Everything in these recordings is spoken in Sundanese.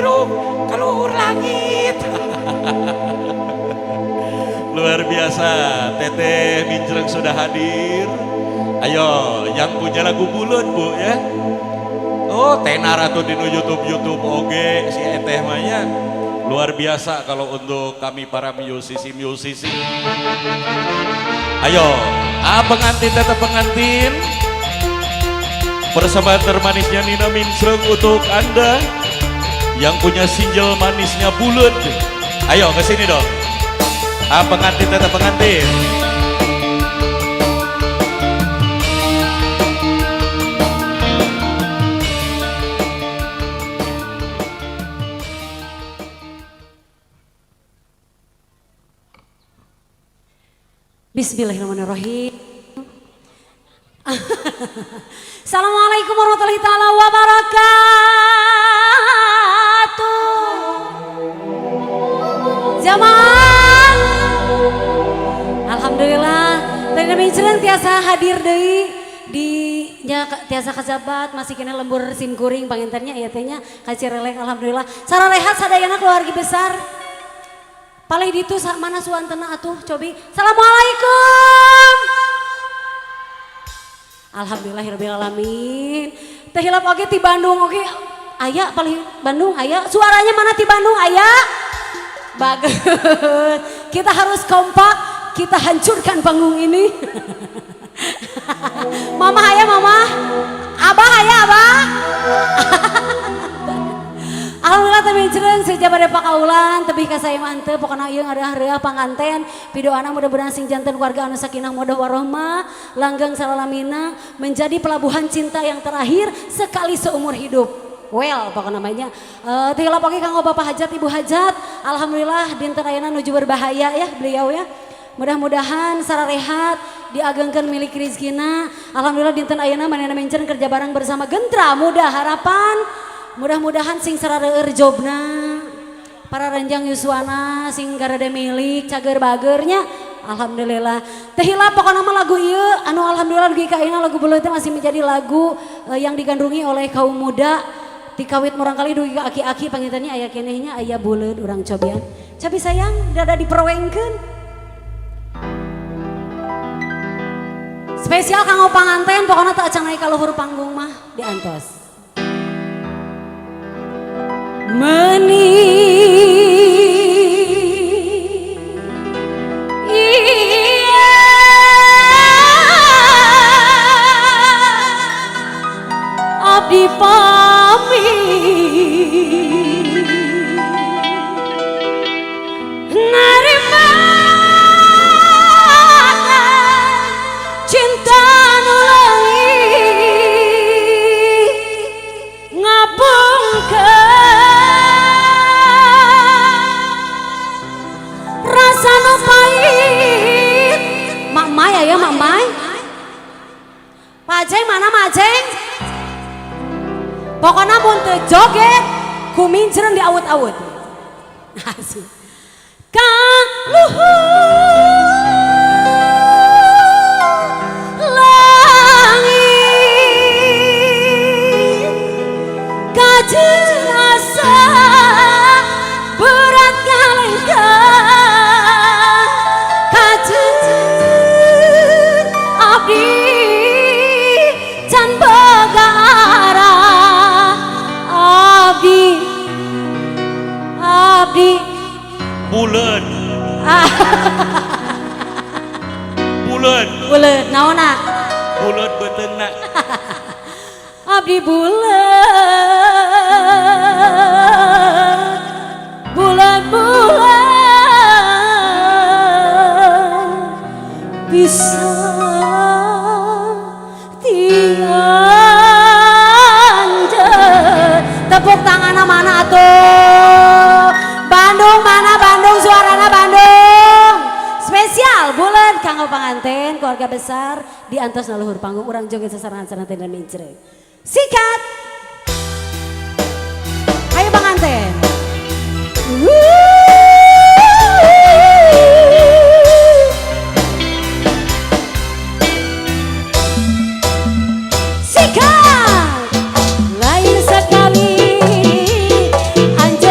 Irung ka luhur langit. Luar biasa, Teteh Minjreng sudah hadir. Ayo, yang punya lagu Buleud, Bu, ya. Oh, tenar atau di YouTube YouTube oge si Eteh mah nya. Luar biasa kalau untuk kami para musisi-musisi. Ayo, ah pengantin, teteh pengantin. Persembahan termanisnya Nina Minjreng untuk Anda yang punya single manisnya Buleud. Ayo ke sini dong. Ah pengantin, teteh pengantin. Bismillahirrahmanirrahim. Assalamualaikum warahmatullahi taala wabarakatuh. Jamaah. Alhamdulillah, tadi Minjreng tiasa hadir deui di nya tiasa kajabat masih kena lembur sim kuring pangintennya ieu teh nya ka Cireleng, alhamdulillah. Sararehat sadayana keluarga besar. Palih ditu mana suantena atuh cobi. Assalamualaikum. Alhamdulillahirabbil alamin. Teh hilap oge ti Bandung oge aya, palih Bandung aya. Suaranya mana ti Bandung aya? Bagus. Kita harus kompak, kita hancurkan panggung ini. Mama aya, mama. Abah aya, abah. Alhamdulillah teh Minjreng sejak pada pakaulan tebih ka saya mah teu, pokona ieu ngareah-reah panganten pidoana mudah-mudahan sing janten keluarga anu sakinah mawaddah warahmah, langgeng salalamina, menjadi pelabuhan cinta yang terakhir sekali seumur hidup. Well, pokokna namanya. Teh hilap oge kanggo Bapak Hajat, Ibu Hajat. Alhamdulillah dinten ayeuna nuju berbahaya ya beliau ya. Mudah-mudahan sararehat, diagengkeun milik rizkina. Alhamdulillah dinten ayeuna manehna Minjreng kerja bareng bersama Gentra Muda Harapan. Mudah-mudahan sing sarareueur jobna. Para renjang yuswana sing garede milik cager bagernya. Alhamdulillah. Teh hilap pokokna mah lagu ieu anu alhamdulillah dugi ka ayeuna lagu Buleud teh masih menjadi lagu yang digandrungi oleh kaum muda. Ti kawit murangkali dugi ka aki-aki pangintennya aya keneh nya, aya Buleud urang cobian. Cobi sayang dada diperwengkeun. Spesial kanggo panganten, pokokna teu acan naik ka luhur panggung mah diantos. Meni iya abdi pamit nerima cinta nu leungit ngapungkeun rasa nu pahit. Mak Mai aya, Mak Mai? Pak Aceng mana, Mak Aceng? Pokoknya mun teu joget ku Minjreng diawut-awut. Asik. Ka luhur langit kajeun asa berat ngalengkah, kajeun abdi can boga arah, abdi abdi Buleud. Buleud. Buleud naonna? Buleud beuteungna. Abdi buleud buleud buleud bisa ti anjeun. Tepuk tangan mana atuh? Bandung mana, Bandung suarana Bandung? Spesial Buleud kanggo panganten keluarga besar di antos na luhur panggung, urang joget sasarengan sareng dan Minjreng. Sikat. Ayo panganten. Sikat. Lain sekali anjeun.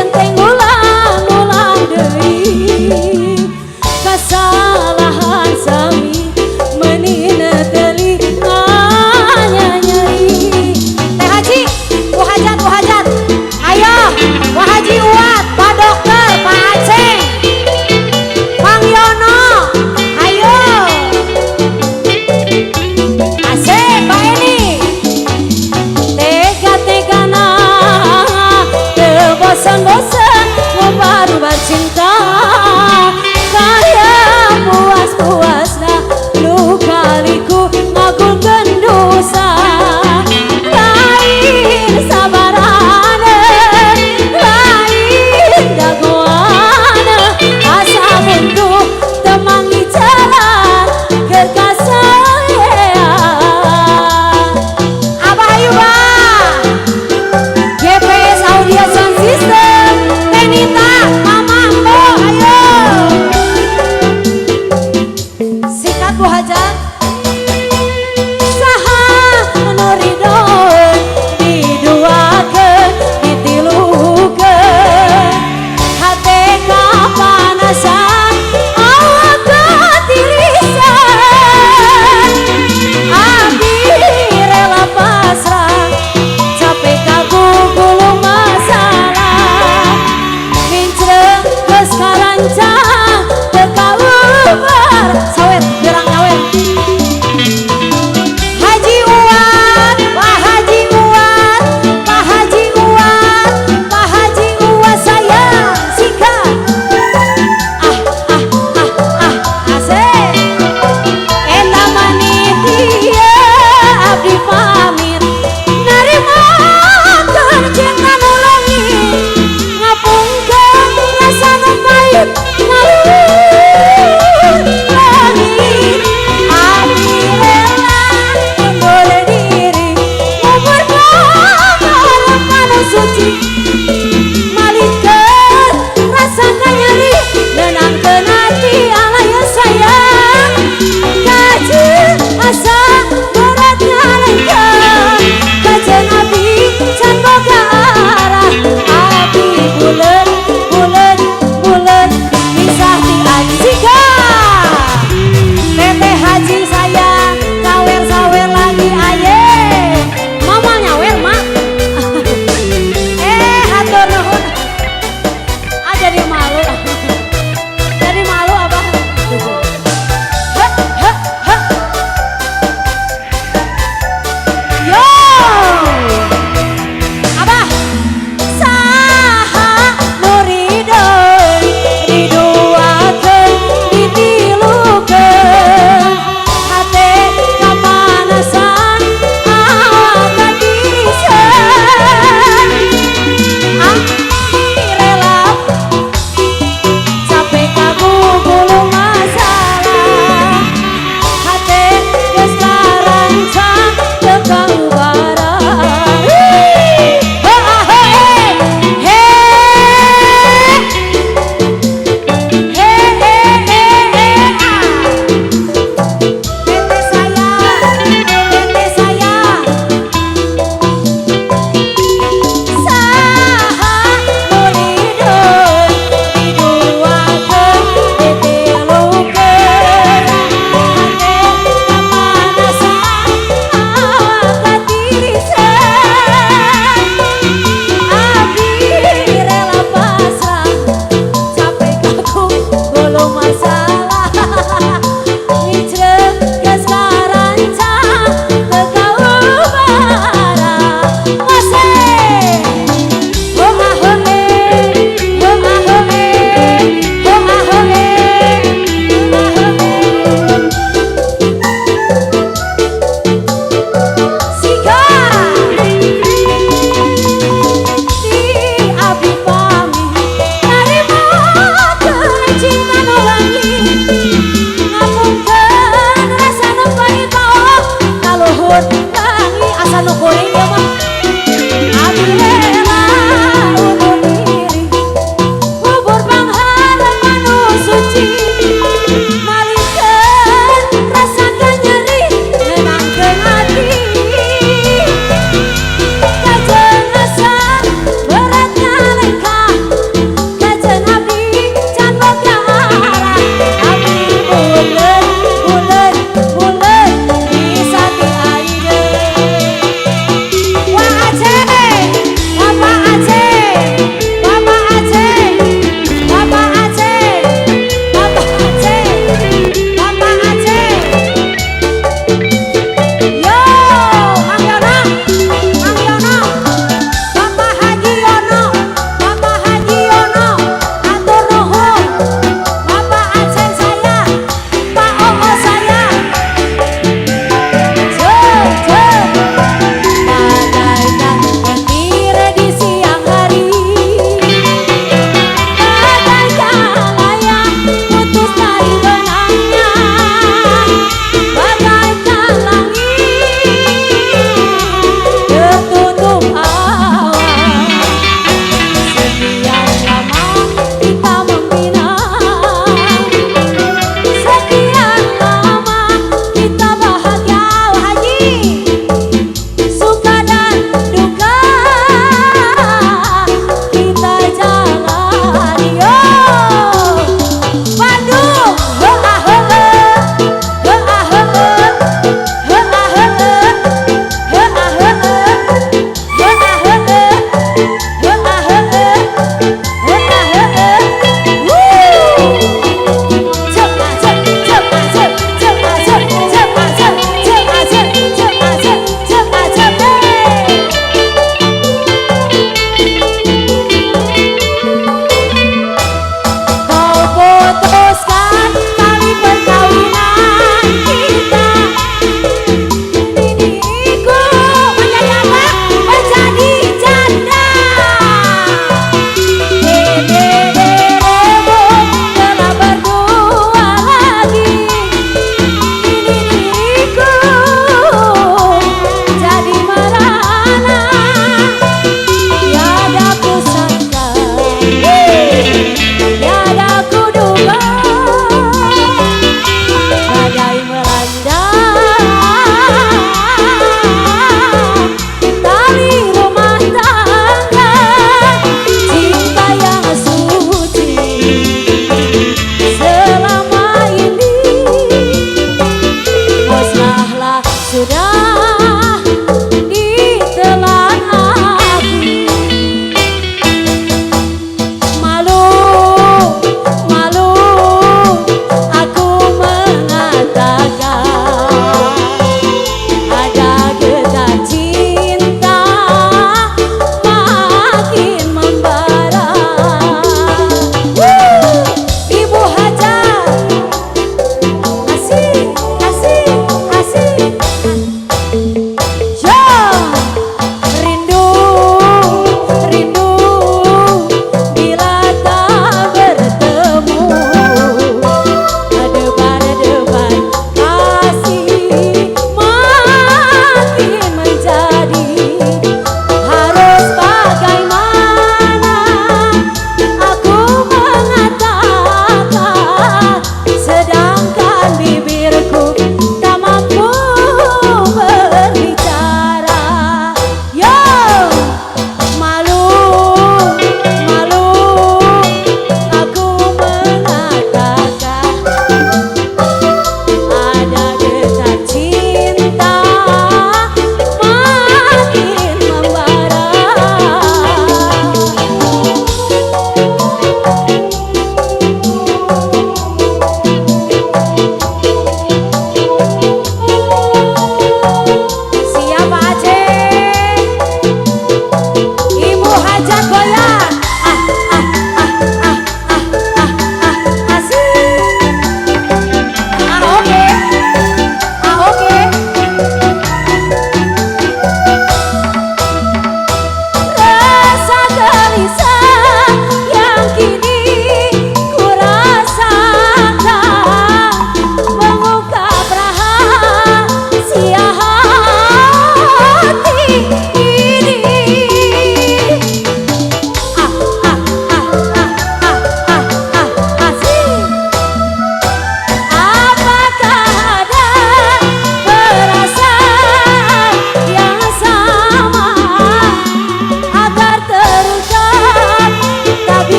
Ujang. Saha nu ridoeun diduakeun ditilukeun, hate kapanasan, awak katirisan. Abdi rela pasrah, capek kagugulung masalah. Mincreng geus karancang teu kaubar, sawet gerang nyawer.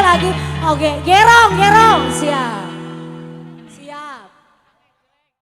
lagi. Oke, gerong, gerong, siap.